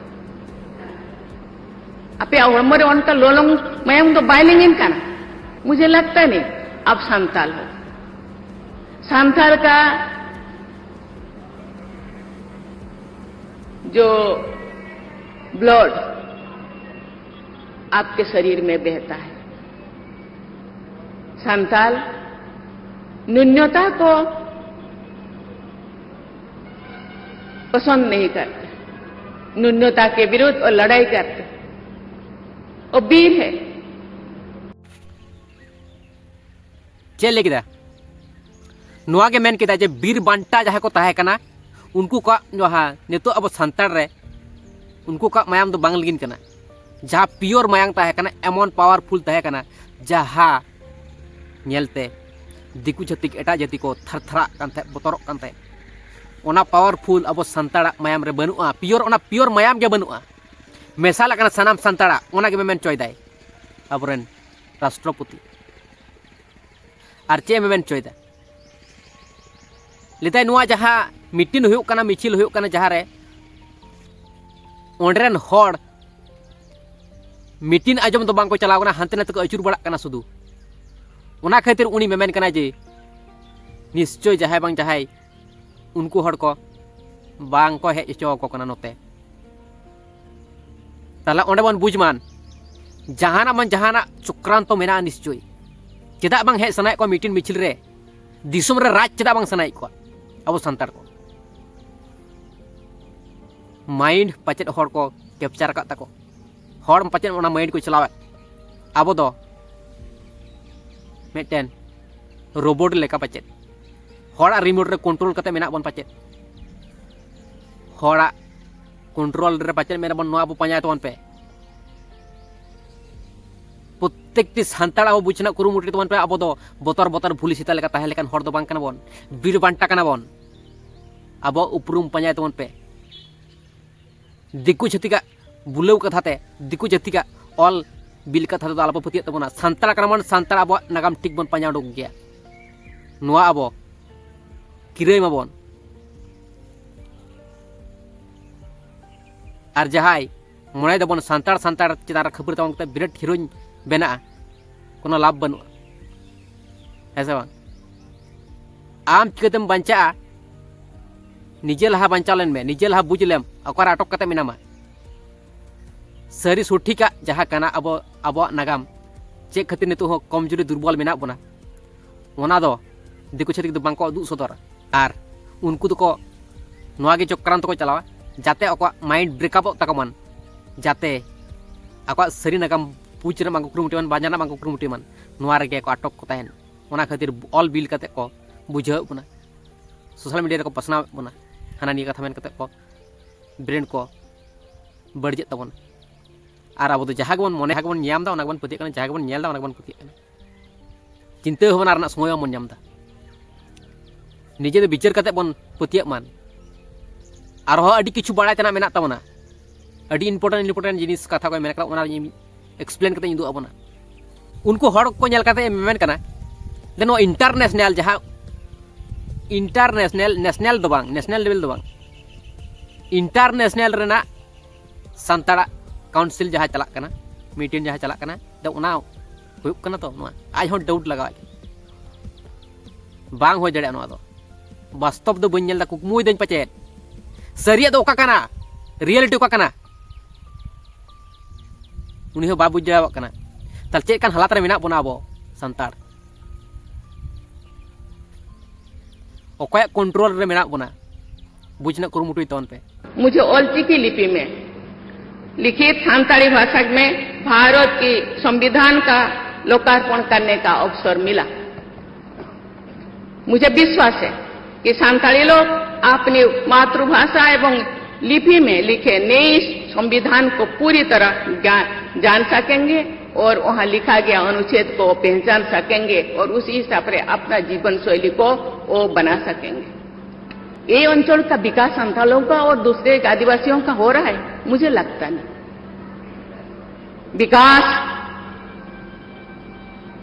ᱟᱯᱮᱭᱟᱜ ᱦᱚᱲᱢᱚ ᱨᱮ ᱚᱱᱠᱟ ᱞᱚᱞᱚᱝ ᱢᱟᱭᱟᱢ ᱫᱚ ᱵᱟᱭ ᱞᱤᱸᱜᱤᱱ ᱠᱟᱱᱟ? मुझे लगता नहीं आप संथाल हो। संथाल का जो ब्लड आपके शरीर में बहता है। संताल न्यूनता को पसंद नहीं करते, न्यूनता के विरुद्ध वो लड़ाई करते, वो वीर है। ᱪᱮᱫ ᱞᱟᱹᱭ ᱠᱮᱫᱟ? ᱱᱚᱣᱟ ᱜᱮ ᱢᱮᱱ ᱠᱮᱫᱟ ᱡᱮ ᱵᱤᱨ ᱵᱟᱱᱴᱟ ᱡᱟᱦᱟᱸᱭ ᱠᱚ ᱛᱟᱦᱮᱸ ᱠᱟᱱᱟ, ᱩᱱᱠᱩ ᱠᱚᱣᱟᱜ ᱡᱟᱦᱟᱸ ᱱᱤᱛᱚᱜ ᱟᱵᱚ ᱥᱟᱱᱛᱟᱲ ᱨᱮ ᱩᱱᱠᱩ ᱠᱚᱣᱟᱜ ᱢᱟᱭᱟᱢ ᱫᱚ ᱵᱟᱝ ᱞᱤᱸᱜᱤᱱ ᱠᱟᱱᱟ᱾ ᱡᱟᱦᱟᱸ ᱯᱤᱭᱳᱨ ᱢᱟᱭᱟᱢ ᱛᱟᱦᱮᱸ ᱠᱟᱱᱟ, ᱮᱢᱚᱱ ᱯᱟᱣᱟᱨᱯᱷᱩᱞ ᱛᱟᱦᱮᱸ ᱠᱟᱱᱟ, ᱡᱟᱦᱟᱸ ᱧᱮᱞᱛᱮ ᱫᱤᱠᱩ ᱪᱷᱟᱹᱛᱤᱠ ᱮᱴᱟᱜ ᱡᱟᱹᱛᱤ ᱠᱚ ᱛᱷᱟᱨ ᱛᱷᱟᱨᱟᱜ ᱠᱟᱱ ᱛᱟᱦᱮᱸᱫ, ᱵᱚᱛᱚᱨᱚᱜ ᱠᱟᱱ ᱛᱟᱦᱮᱸᱫ᱾ ᱚᱱᱟ ᱯᱟᱣᱟᱨᱯᱷᱩᱞ ᱟᱵᱚ ᱥᱟᱱᱛᱟᱲᱟᱜ ᱢᱟᱭᱟᱢ ᱨᱮ ᱵᱟᱹᱱᱩᱜᱼᱟ᱾ ᱯᱤᱭᱳᱨ, ᱚᱱᱟ ᱯᱤᱭᱳᱨ ᱢᱟᱭᱟᱢ ᱜᱮ ᱵᱟᱹᱱᱩᱜᱼᱟ᱾ ᱢᱮᱥᱟᱞ ᱟᱠᱟᱱᱟ ᱥᱟᱱᱟᱢ ᱥᱟᱱᱛᱟᱲᱟᱜ, ᱚᱱᱟ ᱜᱮ ᱢᱮᱢᱮᱱ ᱪᱚᱭᱫᱟᱭ ᱟᱵᱚᱨᱮᱱ ᱨᱟᱥᱴᱨᱚᱯᱚᱛᱤ᱾ ᱟᱨ ᱪᱮᱫ ᱮ ᱢᱮᱢᱮᱱ ᱪᱚᱭᱫᱟ? ᱞᱟᱹᱭᱫᱟᱭ, ᱱᱚᱣᱟ ᱡᱟᱦᱟᱸ ᱢᱤᱴᱤᱝ ᱦᱩᱭᱩᱜ ᱠᱟᱱᱟ, ᱢᱤᱪᱷᱤᱞ ᱦᱩᱭᱩᱜ ᱠᱟᱱᱟ, ᱡᱟᱦᱟᱸ ᱨᱮ ᱚᱸᱰᱮ ᱨᱮᱱ ᱦᱚᱲ ᱢᱤᱴᱤᱝ ᱟᱸᱡᱚᱢ ᱫᱚ ᱵᱟᱝ ᱠᱚ ᱪᱟᱞᱟᱣ ᱠᱟᱱᱟ, ᱦᱟᱱᱛᱮ ᱱᱟᱛᱮ ᱠᱚ ᱟᱹᱪᱩᱨ ᱵᱟᱲᱟᱜ ᱠᱟᱱᱟ ᱥᱩᱫᱷᱩ᱾ ᱚᱱᱟ ᱠᱷᱟᱹᱛᱤᱨ ᱩᱱᱤ ᱢᱮᱢᱮᱱ ᱠᱟᱱᱟᱭ ᱡᱮ ᱱᱤᱥᱪᱚᱭ ᱡᱟᱦᱟᱸᱭ ᱵᱟᱝ ᱡᱟᱦᱟᱸᱭ ᱩᱱᱠᱩ ᱦᱚᱲ ᱠᱚ ᱵᱟᱝ ᱠᱚ ᱦᱮᱡ ᱦᱚᱪᱚ ᱟᱠᱚ ᱠᱟᱱᱟ ᱱᱚᱛᱮ᱾ ᱛᱟᱦᱞᱮ ᱚᱸᱰᱮ ᱵᱚᱱ ᱵᱩᱡᱽ ᱢᱟᱱ, ᱡᱟᱦᱟᱱᱟᱜ ᱵᱟᱝ ᱡᱟᱦᱟᱱᱟᱜ ᱪᱚᱠᱨᱟᱱᱛᱚ ᱢᱮᱱᱟᱜᱼᱟ ᱱᱤᱥᱪᱚᱭ᱾ ᱪᱮᱫᱟᱜ ᱵᱟᱝ ᱦᱮᱡ ᱥᱟᱱᱟᱭᱮᱫ ᱠᱚᱣᱟ ᱢᱤᱴᱤᱝ ᱢᱤᱪᱷᱤᱞ ᱨᱮ? ᱫᱤᱥᱚᱢ ᱨᱮ ᱨᱟᱡᱽ ᱪᱮᱫᱟᱜ ᱵᱟᱝ ᱥᱟᱱᱟᱭᱮᱫ ᱠᱚᱣᱟ ᱟᱵᱚ ᱥᱟᱱᱛᱟᱲ ᱠᱚ? ᱢᱟᱭᱤᱱᱰ ᱯᱟᱪᱮᱫ ᱦᱚᱲ ᱠᱚ ᱠᱮᱯᱪᱟᱨ ᱟᱠᱟᱫ ᱛᱟᱠᱚ, ᱦᱚᱲ ᱯᱟᱪᱮᱫ ᱚᱱᱟ ᱢᱟᱭᱤᱱᱰ ᱠᱚ ᱪᱟᱞᱟᱣᱮᱫ᱾ ᱟᱵᱚ ᱫᱚ ᱢᱤᱫᱴᱮᱱ ᱨᱳᱵᱳᱴ ᱞᱮᱠᱟ ᱯᱟᱪᱮᱫ ᱦᱚᱲᱟᱜ ᱨᱤᱢᱳᱴ ᱨᱮ ᱠᱚᱱᱴᱨᱳᱞ ᱠᱟᱛᱮ ᱢᱮᱱᱟᱜ ᱵᱚᱱ ᱯᱟᱪᱮᱫ᱾ ᱦᱚᱲᱟᱜ ᱠᱚᱱᱴᱨᱳᱞ ᱨᱮ ᱯᱟᱪᱮᱫ ᱢᱮᱱᱟᱜ ᱵᱚᱱ, ᱱᱚᱣᱟ ᱟᱵᱚ ᱯᱟᱸᱡᱟᱭ ᱛᱟᱵᱚᱱ ᱯᱮ᱾ ᱯᱨᱚᱛᱮᱠᱴᱤ ᱥᱟᱱᱛᱟᱲ ᱟᱵᱚ ᱵᱩᱡᱽ ᱨᱮᱱᱟᱜ ᱠᱩᱨᱩᱢᱩᱴᱩᱭ ᱛᱟᱵᱚᱱ ᱯᱮ᱾ ᱟᱵᱚ ᱫᱚ ᱵᱚᱛᱚᱨ ᱵᱚᱛᱚᱨ ᱵᱷᱩᱞᱤ ᱥᱮᱛᱟ ᱞᱮᱠᱟ ᱛᱟᱦᱮᱸ ᱞᱮᱠᱟᱱ ᱦᱚᱲ ᱫᱚ ᱵᱟᱝ ᱠᱟᱱᱟ ᱵᱚᱱ, ᱵᱤᱨ ᱵᱟᱱᱴᱟ ᱠᱟᱱᱟ ᱵᱚᱱ᱾ ᱟᱵᱚ ᱩᱯᱨᱩᱢ ᱯᱟᱸᱡᱟᱭ ᱛᱟᱵᱚᱱ ᱯᱮ᱾ ᱫᱤᱠᱩ ᱪᱷᱟᱹᱛᱤᱠᱟᱜ ᱵᱩᱞᱟᱹᱣ ᱠᱟᱛᱷᱟ ᱛᱮ, ᱫᱤᱠᱩ ᱪᱷᱟᱹᱛᱤᱠᱟᱜ ᱚᱞ ᱵᱤᱞ ᱠᱟᱛᱷᱟ ᱛᱮᱫᱚ ᱟᱞᱚᱯᱮ ᱯᱟᱹᱛᱭᱟᱹᱜ ᱛᱟᱵᱚᱱᱟ᱾ ᱥᱟᱱᱛᱟᱲ ᱠᱟᱱᱟ ᱵᱚᱱ, ᱥᱟᱱᱛᱟᱲ ᱟᱵᱚᱣᱟᱜ ᱱᱟᱜᱟᱢ ᱴᱷᱤᱠ ᱵᱚᱱ ᱯᱟᱸᱡᱟ ᱩᱰᱩᱠ ᱜᱮᱭᱟ᱾ ᱱᱚᱣᱟ ᱟᱵᱚ ᱠᱤᱨᱟᱹᱭ ᱢᱟᱵᱚᱱ᱾ ᱟᱨ ᱡᱟᱦᱟᱸᱭ ᱢᱚᱱᱮᱭ ᱫᱟᱵᱚᱱ ᱥᱟᱱᱛᱟᱲ ᱥᱟᱱᱛᱟᱲ ᱪᱮᱛᱟᱱ ᱨᱮ ᱠᱷᱟᱹᱯᱟᱹᱨᱤ ᱛᱟᱵᱚᱱ ᱠᱟᱛᱮ ᱵᱤᱨᱟᱴ ᱦᱤᱨᱳᱧ ᱵᱮᱱᱟᱜᱼᱟ, ᱠᱳᱱᱳ ᱞᱟᱵᱷ ᱵᱟᱹᱱᱩᱜᱼᱟ, ᱦᱮᱸ ᱥᱮ ᱵᱟᱝ? ᱟᱢ ᱪᱤᱠᱟᱹᱛᱮᱢ ᱵᱟᱧᱪᱟᱜᱼᱟ? ᱱᱤᱡᱮ ᱞᱟᱦᱟ ᱵᱟᱧᱪᱟᱣ ᱞᱮᱱ ᱢᱮ, ᱱᱤᱡᱮ ᱞᱟᱦᱟ ᱵᱩᱡᱽ ᱞᱮᱢ ᱚᱠᱟᱨᱮ ᱟᱴᱚᱠ ᱠᱟᱛᱮ ᱢᱮᱱᱟᱢᱟ᱾ ᱥᱟᱹᱨᱤ ᱥᱚᱴᱷᱤᱠᱟᱜ ᱡᱟᱦᱟᱸ ᱠᱟᱱᱟ ᱟᱵᱚ, ᱟᱵᱚᱣᱟᱜ ᱱᱟᱜᱟᱢ, ᱪᱮᱫ ᱠᱷᱟᱹᱛᱤᱨ ᱱᱤᱛᱚᱜ ᱦᱚᱸ ᱠᱚᱢᱡᱩᱨᱤ ᱫᱩᱨᱵᱚᱞ ᱢᱮᱱᱟᱜ ᱵᱚᱱᱟ, ᱚᱱᱟ ᱫᱚ ᱫᱤᱠᱩ ᱪᱷᱟᱹᱛᱤᱠ ᱫᱚ ᱵᱟᱝᱠᱚ ᱩᱫᱩᱜ ᱥᱚᱫᱚᱨᱟ᱾ ᱟᱨ ᱩᱱᱠᱩ ᱫᱚᱠᱚ ᱱᱚᱣᱟ ᱜᱮ ᱪᱚᱠᱨᱟᱱᱛᱚ ᱠᱚ ᱪᱟᱞᱟᱣᱟ, ᱡᱟᱛᱮ ᱟᱠᱚᱣᱟᱜ ᱢᱟᱭᱤᱱᱰ ᱵᱨᱮᱠᱟᱯᱚᱜ ᱛᱟᱠᱚ ᱢᱟᱱ, ᱡᱟᱛᱮ ᱟᱠᱚᱣᱟᱜ ᱥᱟᱹᱨᱤ ᱱᱟᱜᱟᱢ ᱵᱩᱡᱽ ᱨᱮᱱᱟᱜ ᱵᱟᱝᱠᱚ ᱠᱩᱨᱩᱢᱩᱴᱩᱭ ᱢᱟᱱ, ᱵᱟᱧᱪᱟᱣ ᱨᱮᱱᱟᱜ ᱵᱟᱝᱠᱚ ᱠᱩᱨᱩᱢᱩᱴᱩᱭ ᱢᱟᱱ, ᱱᱚᱣᱟ ᱨᱮᱜᱮ ᱠᱚ ᱟᱴᱚᱠ ᱠᱚ ᱛᱟᱦᱮᱱ᱾ ᱚᱱᱟ ᱠᱷᱟᱹᱛᱤᱨ ᱚᱞ ᱵᱤᱞ ᱠᱟᱛᱮ ᱠᱚ ᱵᱩᱡᱷᱟᱹᱣᱮᱫ ᱵᱚᱱᱟ, ᱥᱳᱥᱟᱞ ᱢᱤᱰᱤᱭᱟ ᱨᱮᱠᱚ ᱯᱟᱥᱱᱟᱣᱮᱫ ᱵᱚᱱᱟ, ᱦᱟᱱᱟ ᱱᱤᱭᱟᱹ ᱠᱟᱛᱷᱟ ᱢᱮᱱ ᱠᱟᱛᱮ ᱠᱚ ᱵᱨᱮᱱ ᱠᱚ ᱵᱟᱹᱲᱤᱡᱮᱫ ᱛᱟᱵᱚᱱᱟ᱾ ᱟᱨ ᱟᱵᱚ ᱫᱚ ᱡᱟᱦᱟᱸ ᱜᱮᱵᱚᱱ ᱢᱚᱱᱮ, ᱡᱟᱦᱟᱸ ᱜᱮᱵᱚᱱ ᱧᱟᱢ ᱮᱫᱟ, ᱚᱱᱟ ᱜᱮᱵᱚᱱ ᱯᱟᱹᱛᱭᱟᱹᱜ ᱠᱟᱱᱟ, ᱡᱟᱦᱟᱸ ᱜᱮᱵᱚᱱ ᱧᱮᱞ ᱮᱫᱟ, ᱚᱱᱟ ᱜᱮᱵᱚᱱ ᱯᱟᱹᱛᱭᱟᱹᱜ ᱠᱟᱱᱟ᱾ ᱪᱤᱱᱛᱟᱹ ᱵᱷᱟᱵᱽᱱᱟ ᱨᱮᱱᱟᱜ ᱥᱚᱢᱚᱭ ᱵᱟᱵᱚᱱ ᱧᱟᱢ ᱮᱫᱟ᱾ ᱱᱤᱡᱮ ᱫᱚ ᱵᱤᱪᱟᱹᱨ ᱠᱟᱛᱮ ᱵᱚᱱ ᱯᱟᱹᱛᱭᱟᱹᱜ ᱢᱟᱱ᱾ ᱟᱨᱦᱚᱸ ᱟᱹᱰᱤ ᱠᱤᱪᱷᱩ ᱵᱟᱲᱟᱭ ᱛᱮᱱᱟᱜ ᱢᱮᱱᱟᱜ ᱛᱟᱵᱚᱱᱟ, ᱟᱹᱰᱤ ᱤᱢᱯᱚᱨᱴᱮᱱᱴ ᱤᱢᱯᱚᱨᱴᱮᱱᱴ ᱡᱤᱱᱤᱥ ᱠᱟᱛᱷᱟ ᱠᱚ ᱢᱮᱱ ᱠᱟᱱᱟ, ᱚᱱᱟ ᱤᱧ ᱮᱠᱥᱯᱞᱮᱱ ᱠᱟᱛᱮ ᱤᱧ ᱩᱫᱩᱜ ᱟᱵᱚᱱᱟ᱾ ᱩᱱᱠᱩ ᱦᱚᱲ ᱠᱚ ᱧᱮᱞ ᱠᱟᱛᱮ ᱢᱮᱢᱮᱱ ᱠᱟᱱᱟ ᱡᱮ ᱱᱚᱣᱟ ᱤᱱᱴᱟᱨᱱᱮᱥᱱᱟᱞ, ᱡᱟᱦᱟᱸ ᱤᱱᱴᱟᱨᱱᱮᱥᱱᱟᱞ, ᱱᱮᱥᱱᱟᱞ ᱫᱚ ᱵᱟᱝ, ᱱᱮᱥᱱᱟᱞ ᱞᱮᱵᱮᱞ ᱫᱚ ᱵᱟᱝ, ᱤᱱᱴᱟᱨᱱᱮᱥᱱᱟᱞ ᱨᱮᱱᱟᱜ ᱥᱟᱱᱛᱟᱲᱟᱜ ᱠᱟᱣᱩᱱᱥᱤᱞ ᱡᱟᱦᱟᱸ ᱪᱟᱞᱟᱜ ᱠᱟᱱᱟ, ᱢᱤᱴᱤᱝ ᱡᱟᱦᱟᱸ ᱪᱟᱞᱟᱜ ᱠᱟᱱᱟ, ᱫᱚ ᱚᱱᱟ ᱦᱩᱭᱩᱜ ᱠᱟᱱᱟ ᱛᱚ? ᱱᱚᱣᱟ ᱟᱡ ᱦᱚᱸ ᱰᱟᱣᱩᱴ ᱞᱟᱜᱟᱣᱟᱭ ᱠᱟᱱᱟ᱾ ᱵᱟᱝ ᱦᱩᱭ ᱫᱟᱲᱮᱭᱟᱜᱼᱟ ᱱᱚᱣᱟ ᱫᱚ᱾ ᱵᱟᱥᱛᱚᱵ ᱫᱚ ᱵᱟᱹᱧ ᱧᱮᱞ ᱮᱫᱟ, ᱠᱩᱠᱢᱩᱭ ᱫᱟᱹᱧ ᱯᱟᱪᱮᱫ᱾ ᱥᱟᱹᱨᱤᱭᱟᱜ ᱫᱚ ᱚᱠᱟ ᱠᱟᱱᱟ? ᱨᱤᱭᱮᱞᱤᱴᱤ ᱚᱠᱟ ᱠᱟᱱᱟ? ᱩᱱᱤ ᱦᱚᱸ ᱵᱟᱭ ᱵᱩᱡᱽ ᱫᱟᱲᱮᱭᱟᱜ ᱠᱟᱱᱟ᱾ ᱛᱟᱦᱞᱮ ᱪᱮᱫ ᱞᱮᱠᱟᱱ ᱦᱟᱞᱟᱛ ᱨᱮ ᱢᱮᱱᱟᱜ ᱵᱚᱱᱟ ᱟᱵᱚ ᱥᱟᱱᱛᱟᱲ? ᱚᱠᱚᱭᱟᱜ ᱠᱚᱱᱴᱨᱳᱞ ᱨᱮ ᱢᱮᱱᱟᱜ ᱵᱚᱱᱟ, ᱵᱩᱡᱽ ᱨᱮᱱᱟᱜ ᱠᱩᱨᱩᱢᱩᱴᱩᱭ ᱛᱟᱵᱚᱱ ᱯᱮ᱾ मुझे ओल्ड चिकी लिपि में लिखित संताली भाषा में भारत की संविधान का लोकार्पण करने का अवसर मिला। मुझे विश्वास है कि संताली लोग अपनी मातृभाषा एवं लिपि में लिखे नए संविधान को पूरी तरह ज्ञा- जान सकेंगे और वहाँ लिखा गया अनुच्छेद को पहचान सकेंगे और उसी हिसाब से अपना जीवन शैली को वो बना सकेंगे। ये अंचल का विकास संतालों का और दूसरे आदिवासियों का हो रहा है? मुझे लगता नहीं। विकास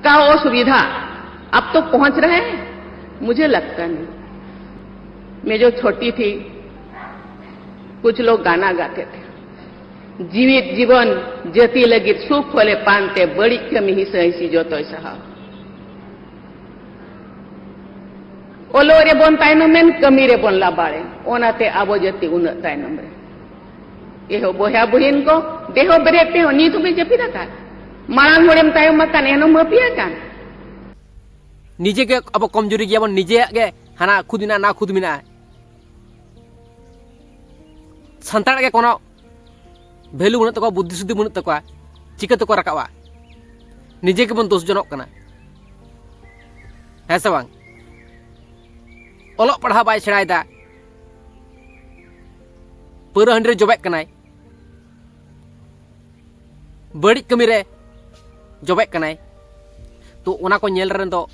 का वो सुविधा अब तो पहुंच रहा है? मुझे लगता नहीं। मैं जो छोटी थी, कुछ लोग गाना गाते थे, जीवित जीवन जति लगित सुख होले पानते, बड़ी कमी ही सही सी जो तो सहा। ᱚᱞᱚᱜ ᱨᱮᱵᱚᱱ ᱛᱟᱭᱱᱚᱢᱮᱱ, ᱠᱟᱹᱢᱤ ᱨᱮᱵᱚᱱ ᱞᱟᱵᱟᱲᱮᱱ, ᱚᱱᱟᱛᱮ ᱟᱵᱚ ᱡᱟᱹᱛᱤ ᱩᱱᱟᱹᱜ ᱛᱟᱭᱱᱚᱢ ᱨᱮ᱾ ᱮᱦᱚ ᱵᱚᱭᱦᱟ ᱵᱩᱦᱤᱱ ᱠᱚ, ᱰᱮᱦᱚ ᱵᱮᱨᱮᱫ ᱛᱮᱦᱚᱸ ᱱᱤᱛ ᱦᱚᱸᱵᱤᱱ ᱡᱟᱹᱯᱤᱫ ᱟᱠᱟᱫ? ᱢᱟᱲᱟᱝ ᱦᱚᱲᱮᱢ ᱛᱟᱭᱚᱢ ᱟᱠᱟᱱ, ᱮᱱᱦᱚᱸ ᱦᱟᱹᱯᱤ ᱟᱠᱟᱱ? ᱱᱤᱡᱮ ᱜᱮ ᱟᱵᱚ ᱠᱚᱢᱡᱩᱨᱤ ᱜᱮᱭᱟᱵᱚᱱ, ᱱᱤᱡᱮᱭᱟᱜ ᱜᱮ ᱦᱟᱱᱟ ᱠᱷᱩᱫ ᱢᱮᱱᱟᱜᱼᱟ, ᱱᱟ ᱠᱷᱩᱫ ᱢᱮᱱᱟᱜᱼᱟ᱾ ᱥᱟᱱᱛᱟᱲᱟᱜ ᱜᱮ ᱠᱳᱱᱳ ᱵᱷᱮᱞᱩ ᱵᱟᱹᱱᱩᱜ ᱛᱟᱠᱚᱣᱟ, ᱵᱩᱫᱽᱫᱷᱤ ᱥᱩᱫᱽᱫᱷᱤ ᱵᱟᱹᱱᱩᱜ ᱛᱟᱠᱚᱣᱟ, ᱪᱤᱠᱟᱹ ᱛᱮᱠᱚ ᱨᱟᱠᱟᱵᱼᱟ? ᱱᱤᱡᱮ ᱜᱮᱵᱚᱱ ᱫᱳᱥ ᱡᱚᱱᱚᱜ ᱠᱟᱱᱟ᱾ ᱦᱮᱸ ᱥᱮ ᱵᱟᱝ? ᱚᱞᱚᱜ ᱯᱟᱲᱦᱟᱣ ᱵᱟᱭ ᱥᱮᱬᱟᱭᱮᱫᱟ, ᱯᱟᱹᱣᱨᱟᱹ ᱦᱟᱺᱰᱤ ᱨᱮ ᱡᱚᱵᱮᱜ ᱠᱟᱱᱟᱭ, ᱵᱟᱹᱲᱤᱡ ᱠᱟᱹᱢᱤ ᱨᱮ ᱡᱚᱵᱮᱜ ᱠᱟᱱᱟᱭ᱾ ᱛᱚ, ᱚᱱᱟ ᱠᱚ ᱧᱮᱞ ᱨᱮᱱ ᱫᱚ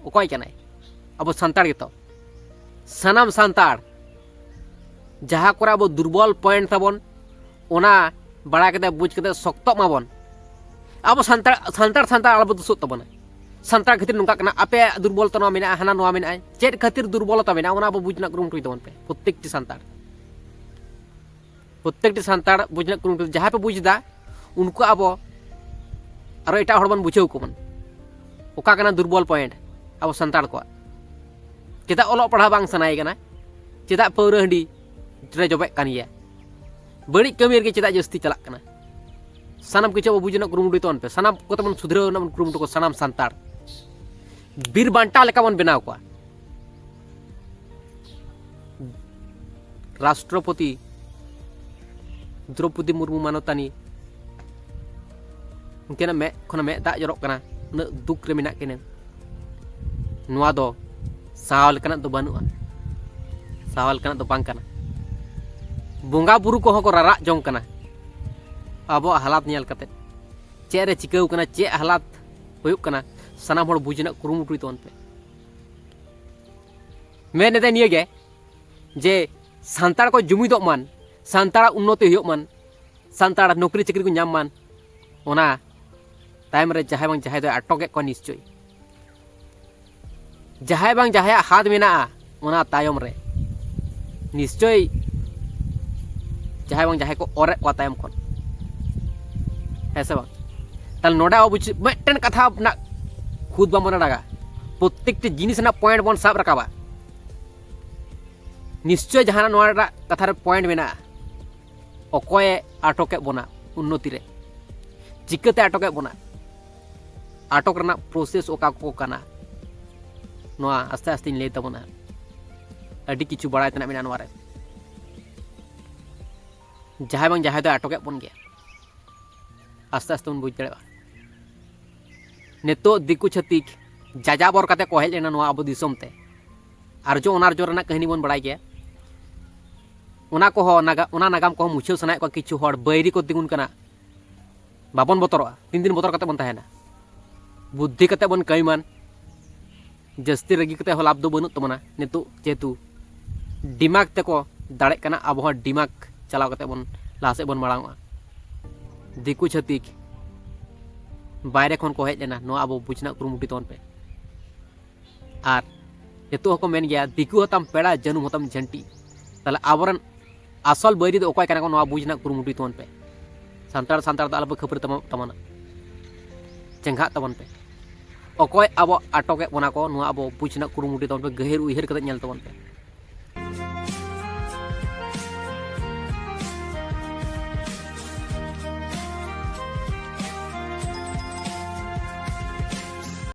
ᱚᱠᱚᱭ ᱠᱟᱱᱟᱭ? ᱟᱵᱚ ᱥᱟᱱᱛᱟᱲ ᱜᱮᱛᱚ᱾ ᱥᱟᱱᱟᱢ ᱥᱟᱱᱛᱟᱲ, ᱡᱟᱦᱟᱸ ᱠᱚᱨᱮ ᱟᱵᱚ ᱫᱩᱨᱵᱚᱞ ᱯᱚᱭᱮᱱᱴ ᱛᱟᱵᱚᱱ, ᱚᱱᱟ ᱵᱟᱲᱟᱭ ᱠᱟᱛᱮ, ᱵᱩᱡᱽ ᱠᱟᱛᱮ ᱥᱚᱠᱛᱚᱜ ᱢᱟᱵᱚᱱ᱾ ᱟᱵᱚ ᱥᱟᱱᱛᱟᱲ, ᱥᱟᱱᱛᱟᱲ, ᱥᱟᱱᱛᱟᱲ ᱟᱞᱚᱵᱚ ᱫᱩᱥᱚᱜ ᱛᱟᱵᱚᱱᱟ᱾ ᱥᱟᱱᱛᱟᱲ ᱠᱷᱟᱹᱛᱤᱨ ᱱᱚᱝᱠᱟ ᱠᱟᱱᱟ, ᱟᱯᱮᱭᱟᱜ ᱫᱩᱨᱵᱚᱞᱚᱛᱟ ᱱᱚᱣᱟ ᱢᱮᱱᱟᱜᱼᱟ, ᱦᱟᱱᱟ ᱱᱚᱣᱟ ᱢᱮᱱᱟᱜᱼᱟ, ᱪᱮᱫ ᱠᱷᱟᱹᱛᱤᱨ ᱫᱩᱨᱵᱚᱞᱚᱛᱟ ᱢᱮᱱᱟᱜᱼᱟ, ᱚᱱᱟ ᱟᱵᱚ ᱵᱩᱡᱽ ᱨᱮᱱᱟᱜ ᱠᱩᱨᱩᱢᱩᱴᱩᱭ ᱛᱟᱵᱚᱱ ᱯᱮ, ᱯᱨᱚᱛᱮᱠᱴᱤ ᱥᱟᱱᱛᱟᱲ᱾ ᱯᱨᱚᱛᱮᱠᱴᱤ ᱥᱟᱱᱛᱟᱲ ᱵᱩᱡᱽ ᱨᱮᱱᱟᱜ ᱠᱩᱨᱩᱢᱩᱴᱩ, ᱡᱟᱦᱟᱸᱭ ᱯᱮ ᱵᱩᱡᱽ ᱮᱫᱟ, ᱩᱱᱠᱩ ᱟᱵᱚ ᱟᱨᱚ ᱮᱴᱟᱜ ᱦᱚᱲ ᱵᱚᱱ ᱵᱩᱡᱷᱟᱹᱣ ᱠᱚᱵᱚᱱ᱾ ᱚᱠᱟ ᱠᱟᱱᱟ ᱫᱩᱨᱵᱚᱞ ᱯᱚᱭᱮᱱᱴ ᱟᱵᱚ ᱥᱟᱱᱛᱟᱲ ᱠᱚᱣᱟᱜ? ᱪᱮᱫᱟᱜ ᱚᱞᱚᱜ ᱯᱟᱲᱦᱟᱣ ᱵᱟᱝ ᱥᱟᱱᱟᱭᱮ ᱠᱟᱱᱟ? ᱪᱮᱫᱟᱜ ᱯᱟᱹᱣᱨᱟᱹ ᱦᱟᱺᱰᱤ ᱨᱮ ᱡᱚᱵᱮᱜ ᱠᱟᱱ ᱜᱮᱭᱟ? ᱵᱟᱹᱲᱤᱡ ᱠᱟᱹᱢᱤ ᱨᱮᱜᱮ ᱪᱮᱫᱟᱜ ᱡᱟᱹᱥᱛᱤ ᱪᱟᱞᱟᱜ ᱠᱟᱱᱟ? ᱥᱟᱱᱟᱢ ᱠᱤᱪᱷᱩ ᱟᱵᱚ ᱵᱩᱡᱽ ᱨᱮᱱᱟᱜ ᱠᱩᱨᱩᱢᱩᱴᱩᱭ ᱛᱟᱵᱚᱱ ᱯᱮ᱾ ᱥᱟᱱᱟᱢ ᱠᱚᱛᱮ ᱵᱚᱱ ᱥᱩᱫᱷᱨᱟᱹᱣ ᱨᱮᱱᱟᱜ ᱵᱚᱱ ᱠᱩᱨᱩᱢᱩᱴᱩ ᱠᱚ, ᱥᱟᱱᱟᱢ ᱥᱟᱱᱛᱟᱲ᱾ ᱵᱤᱨ ᱵᱟᱱᱴᱟ ᱞᱮᱠᱟ ᱵᱚᱱ ᱵᱮᱱᱟᱣ ᱠᱚᱣᱟ᱾ ᱨᱟᱥᱴᱨᱚᱯᱚᱛᱤ ᱫᱨᱚᱯᱚᱫᱤ ᱢᱩᱨᱢᱩ ᱢᱟᱱᱚᱛᱟᱱᱤ, ᱩᱱᱠᱤᱱᱟᱜ ᱢᱮᱫ ᱠᱷᱚᱱ ᱢᱮᱫ ᱫᱟᱜ ᱡᱚᱨᱚᱜ ᱠᱟᱱᱟ, ᱩᱱᱟᱹᱜ ᱫᱩᱠ ᱨᱮ ᱢᱮᱱᱟᱜ ᱠᱤᱱᱟᱹ᱾ ᱱᱚᱣᱟ ᱫᱚ ᱥᱟᱦᱟᱣ ᱞᱮᱠᱟᱱᱟᱜ ᱫᱚ ᱵᱟᱹᱱᱩᱜᱼᱟ, ᱥᱟᱦᱟᱣ ᱞᱮᱠᱟᱱᱟᱜ ᱫᱚ ᱵᱟᱝ ᱠᱟᱱᱟ᱾ ᱵᱚᱸᱜᱟ ᱵᱩᱨᱩ ᱠᱚᱦᱚᱸ ᱠᱚ ᱨᱟᱨᱟᱜ ᱡᱚᱝ ᱠᱟᱱᱟ ᱟᱵᱚᱣᱟᱜ ᱦᱟᱞᱟᱛ ᱧᱮᱞ ᱠᱟᱛᱮ᱾ ᱪᱮᱫ ᱨᱮ ᱪᱤᱠᱟᱹᱣ ᱠᱟᱱᱟ, ᱪᱮᱫ ᱦᱟᱞᱟᱛ ᱦᱩᱭᱩᱜ ᱠᱟᱱᱟ, ᱥᱟᱱᱟᱢ ᱦᱚᱲ ᱵᱩᱡᱽ ᱨᱮᱱᱟᱜ ᱠᱩᱨᱩᱢᱩᱴᱩᱭ ᱛᱟᱵᱚᱱ ᱯᱮ᱾ ᱢᱮᱱ ᱮᱫᱟᱭ ᱱᱤᱭᱟᱹ ᱜᱮ, ᱡᱮ ᱥᱟᱱᱛᱟᱲ ᱠᱚ ᱡᱩᱢᱤᱫᱚᱜ ᱢᱟᱱ, ᱥᱟᱱᱛᱟᱲᱟᱜ ᱩᱱᱱᱚᱛᱤ ᱦᱩᱭᱩᱜ ᱢᱟᱱ, ᱥᱟᱱᱛᱟᱲ ᱱᱚᱠᱨᱤ ᱪᱟᱹᱠᱨᱤ ᱠᱚ ᱧᱟᱢ ᱢᱟᱱ, ᱚᱱᱟ ᱛᱟᱭᱚᱢ ᱨᱮ ᱡᱟᱦᱟᱸᱭ ᱵᱟᱝ ᱡᱟᱦᱟᱸᱭ ᱫᱚᱭ ᱟᱴᱚᱠᱮᱫ ᱠᱚᱣᱟ ᱱᱤᱥᱪᱳᱭ᱾ ᱡᱟᱦᱟᱸᱭ ᱵᱟᱝ ᱡᱟᱦᱟᱸᱭᱟᱜ ᱦᱟᱛ ᱢᱮᱱᱟᱜᱼᱟ, ᱚᱱᱟ ᱛᱟᱭᱚᱢ ᱨᱮ ᱱᱤᱥᱪᱳᱭ ᱡᱟᱦᱟᱸᱭ ᱵᱟᱝ ᱡᱟᱦᱟᱸᱭ ᱠᱚ ᱚᱨᱮᱫ ᱠᱚᱣᱟ ᱛᱟᱭᱚᱢ ᱠᱷᱚᱱ᱾ ᱦᱮᱸ ᱥᱮ ᱵᱟᱝ? ᱛᱟᱦᱞᱮ ᱱᱚᱰᱮ ᱟᱵᱚ ᱵᱩᱡᱽ-, ᱢᱤᱫᱴᱮᱱ ᱠᱟᱛᱷᱟ ᱨᱮᱱᱟᱜ ᱠᱷᱩᱫ ᱵᱟᱵᱚᱱ ᱟᱲᱟᱜᱟ, ᱯᱨᱚᱛᱮᱠᱴᱤ ᱡᱤᱱᱤᱥ ᱨᱮᱱᱟᱜ ᱯᱚᱭᱮᱱᱴ ᱵᱚᱱ ᱥᱟᱵ ᱨᱟᱠᱟᱵᱟ᱾ ᱱᱤᱥᱪᱳᱭ ᱡᱟᱦᱟᱱᱟᱜ ᱱᱚᱣᱟ ᱨᱮᱱᱟᱜ ᱠᱟᱛᱷᱟ ᱨᱮ ᱯᱚᱭᱮᱱᱴ ᱢᱮᱱᱟᱜᱼᱟ᱾ ᱚᱠᱚᱭᱮ ᱟᱴᱚᱠᱮᱫ ᱵᱚᱱᱟ, ᱩᱱᱱᱚᱛᱤ ᱨᱮ᱾ ᱪᱤᱠᱟᱹᱛᱮ ᱟᱴᱚᱠᱮᱫ ᱵᱚᱱᱟ, ᱟᱴᱚᱠ ᱨᱮᱱᱟᱜ ᱯᱨᱚᱥᱮᱥ ᱚᱠᱟ ᱠᱚ ᱠᱟᱱᱟ, ᱱᱚᱣᱟ ᱟᱥᱛᱮ ᱟᱥᱛᱮᱧ ᱞᱟᱹᱭ ᱛᱟᱵᱚᱱᱟ᱾ ᱟᱹᱰᱤ ᱠᱤᱪᱷᱩ ᱵᱟᱲᱟᱭ ᱛᱮᱱᱟᱜ ᱢᱮᱱᱟᱜᱼᱟ ᱱᱚᱣᱟ ᱨᱮ᱾ ᱡᱟᱦᱟᱸᱭ ᱵᱟᱝ ᱡᱟᱦᱟᱸᱭ ᱫᱚᱭ ᱟᱴᱚᱠᱮᱫ ᱵᱚᱱ ᱜᱮᱭᱟ, ᱟᱥᱛᱮ ᱟᱥᱛᱮ ᱵᱚᱱ ᱵᱩᱡᱽ ᱫᱟᱲᱮᱭᱟᱜᱼᱟ᱾ ᱱᱤᱛᱚᱜ ᱫᱤᱠᱩ ᱪᱷᱟᱹᱛᱤᱠ ᱡᱟᱡᱟᱵᱚᱨ ᱠᱟᱛᱮ ᱠᱚ ᱦᱮᱡ ᱞᱮᱱᱟ ᱱᱚᱣᱟ ᱟᱵᱚ ᱫᱤᱥᱚᱢ ᱛᱮ᱾ ᱟᱨᱡᱚ ᱚᱱᱟᱨᱡᱚ ᱨᱮᱱᱟᱜ ᱠᱟᱹᱦᱱᱤ ᱵᱚᱱ ᱵᱟᱲᱟᱭ ᱜᱮᱭᱟ᱾ ᱚᱱᱟ ᱠᱚᱦᱚᱸ ᱱᱟᱜᱟ-, ᱚᱱᱟ ᱱᱟᱜᱟᱢ ᱠᱚᱦᱚᱸ ᱢᱩᱪᱷᱟᱹᱣ ᱥᱟᱱᱟᱭᱮᱫ ᱠᱚᱣᱟ ᱠᱤᱪᱷᱩ ᱦᱚᱲ, ᱵᱟᱹᱭᱨᱤ ᱠᱚ ᱛᱤᱸᱜᱩᱱ ᱠᱟᱱᱟ᱾ ᱵᱟᱵᱚᱱ ᱵᱚᱛᱚᱨᱚᱜᱼᱟ, ᱛᱤᱱ ᱫᱤᱱ ᱵᱚᱛᱚᱨ ᱠᱟᱛᱮ ᱵᱚᱱ ᱛᱟᱦᱮᱱᱟ? ᱵᱩᱫᱽᱫᱷᱤ ᱠᱟᱛᱮ ᱵᱚᱱ ᱠᱟᱹᱢᱤ ᱢᱟᱱ᱾ ᱡᱟᱹᱥᱛᱤ ᱨᱟᱹᱜᱤ ᱠᱟᱛᱮ ᱦᱚᱸ ᱞᱟᱵᱷ ᱫᱚ ᱵᱟᱹᱱᱩᱜ ᱛᱟᱵᱚᱱᱟ᱾ ᱱᱤᱛᱚᱜ ᱡᱮᱦᱮᱛᱩ ᱰᱤᱢᱟᱜᱽ ᱛᱮᱠᱚ ᱫᱟᱲᱮᱜ ᱠᱟᱱᱟ, ᱟᱵᱚ ᱦᱚᱸ ᱰᱤᱢᱟᱜᱽ ᱪᱟᱞᱟᱣ ᱠᱟᱛᱮ ᱵᱚᱱ ᱞᱟᱦᱟ ᱥᱮᱫ ᱵᱚᱱ ᱢᱟᱲᱟᱝᱚᱜᱼᱟ᱾ ᱫᱤᱠᱩ ᱪᱷᱟᱹᱛᱤᱠ ᱵᱟᱭᱨᱮ ᱠᱷᱚᱱ ᱠᱚ ᱦᱮᱡ ᱞᱮᱱᱟ, ᱱᱚᱣᱟ ᱟᱵᱚ ᱵᱩᱡᱽ ᱨᱮᱱᱟᱜ ᱠᱩᱨᱩᱢᱩᱴᱩᱭ ᱛᱟᱵᱚᱱ ᱯᱮ᱾ ᱟᱨ ᱱᱤᱛᱚᱜ ᱦᱚᱸᱠᱚ ᱢᱮᱱ ᱜᱮᱭᱟ, "ᱫᱤᱠᱩ ᱦᱚᱸᱛᱟᱢ ᱯᱮᱲᱟ, ᱡᱟᱹᱱᱩᱢ ᱦᱚᱸᱛᱟᱢ ᱡᱷᱟᱹᱱᱴᱤ᱾" ᱛᱟᱦᱞᱮ ᱟᱵᱚᱨᱮᱱ ᱟᱥᱚᱞ ᱵᱟᱹᱭᱨᱤ ᱫᱚ ᱚᱠᱚᱭ ᱠᱟᱱᱟ ᱠᱚ, ᱱᱚᱣᱟ ᱵᱩᱡᱽ ᱨᱮᱱᱟᱜ ᱠᱩᱨᱩᱢᱩᱴᱩᱭ ᱛᱟᱵᱚᱱ ᱯᱮ᱾ ᱥᱟᱱᱛᱟᱲ ᱥᱟᱱᱛᱟᱲ ᱫᱚ ᱟᱞᱚᱯᱮ ᱠᱷᱟᱹᱯᱟᱹᱨᱤ ᱛᱟᱢᱟ-, ᱛᱟᱵᱚᱱᱟ, ᱪᱮᱸᱜᱷᱟᱜ ᱛᱟᱵᱚᱱ ᱯᱮ᱾ ᱚᱠᱚᱭ ᱟᱵᱚ ᱟᱴᱚᱠᱮᱫ ᱵᱚᱱᱟ ᱠᱚ, ᱱᱚᱣᱟ ᱟᱵᱚ ᱵᱩᱡᱽ ᱨᱮᱱᱟᱜ ᱠᱩᱨᱩᱢᱩᱴᱩᱭ ᱛᱟᱵᱚᱱ ᱯᱮ, ᱜᱟᱹᱦᱤᱨ ᱩᱭᱦᱟᱹᱨ ᱠᱟᱛᱮ ᱧᱮᱞ ᱛᱟᱵᱚᱱ ᱯᱮ᱾